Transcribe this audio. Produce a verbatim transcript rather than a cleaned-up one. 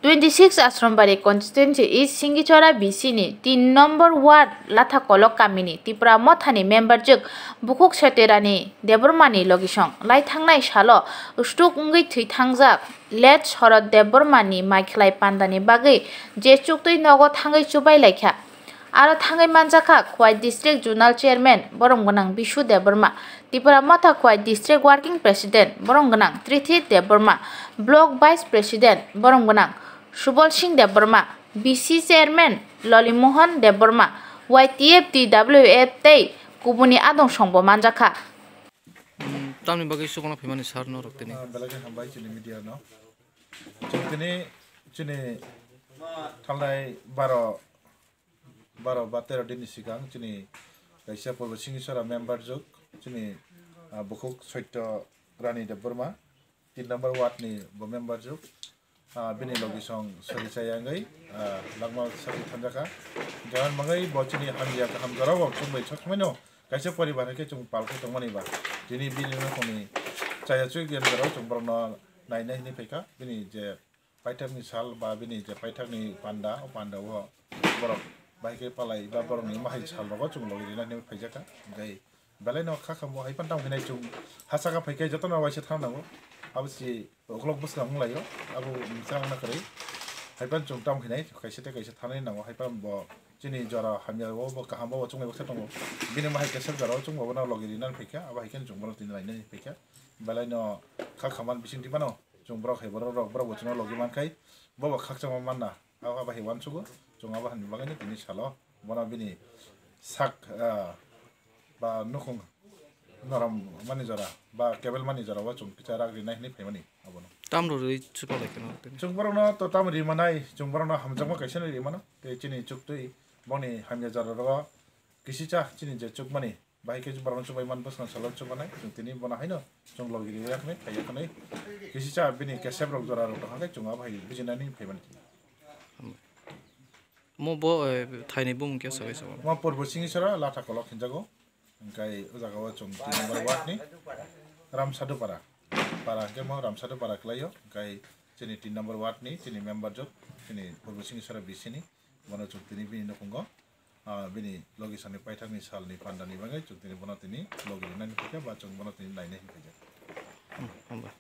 Twenty six Ashram Bari constituency East Singichora B C ni tin number ward Latha Kolok kamini Tipra Mothani member jwk Bukhuk Seterani Debbarmani logisong lai thangnai salo stroke wngwi thwi thangjak late Shorod Debbarmani maikhlai pandani bagwi je chuktwi nogo thangwi chubai laikha. Aro thangwi manjakha Khowai District Zonal Chairman borom gwnang Bishu Debbarma, Tipra Motha Khowai District Working President borom gwnang Trithi Debbarma, Block Vice President borom gwnang Subol Singh Debbarma, B C Chairman Lolimohon Debbarma, Y T F, T W F tei kubuni adong songbo manjakha. Tamni bagwi suphana phaimani sir norok tini. Ah, belai khe hambai chini media no. Chwng tini chini thalnai baro baro ba tero din ni sikang chini kaisa Purbo Singisora member jwk chini, ah, Bukhuk Soityo Rani Debbarma, tin number ward ni bo member jwk, ah, bini logisong sori chaya wngwi, ah, langma sori thanjakha. Jahon mangwi bo chini hamya kaham jorao chwng bai sok samaino kaisa poribar hai khe chwng pal khe tongmani ba tini bini nukhungni chaya chwi gen jorao chwng borokno nainai hinwi phaikha bini je paithakni sal ba bini je paithakni panda, o panda o borok bahai khe palai ba borokni mahai sal rogo chwng logi rina hinwi phaijakha. Tei belai no kha kha bo hai phano tamo hinai chwng ha saka phai khe jotono waisa thang nango. Abo si uklok bwswk wng laio, abo mwchang na kwrwi. Hai phano chwng tamo hinai kaisa tei kaisa thanai nango, hai phano bo chini jora hamya o bo kaham bo chwng bai baksa tongo. Bini mahai kaisa jora o chwng bo bono logi rina phai kha, abo hai khe chwng bono tini lainani phai kha. Belai no kha kha man bising twi phano. Chwng borok hai borok rok borok bo chwngno logi mankhai bobo khakchangma manna abo abo hai uansugo chwng abo hani bagwi tini salo bono bini sak, ah, ba nukhung norom mani jora ba kebel mani jora o chwng kisa rak rinai hinwi phaimani abono. Tam rwrwi chwpalaikhe no tini. Chwng borokno to tam rimanai chwng borokno hamjakma kaisa no rimano tei chini chuktwi boni hamya jora rogo kisicha chini je chukmani. Bahai khe borokno chubai man bwswkang salo chubanai chwng tini bono haino chwng logi rwi yakhnai phai yakhnai kisicha bini kesep rok jora rok tongkha khe chwng abo hai bijinani phaimani. Mo bo, eh, thaini bumung khe sabai sabai. Mo Purbo Singisora Latha Kolok hinjago. Hingkai o jaga o chwng tin number ward ni Ramsadupara. Para hingke mo Ramsadupara kwlaio. Hingkai chini tin number ward ni chini member jwk chini Purbo Singisora B C ni. Bono chwng tini bini nukhungo, ah, bini logi sani paithakni salni pandani bagwi chwng tini bono tini logi rinani phaikha ba chwng bono tini nainai hinwi phaikha. Hmm, hambai.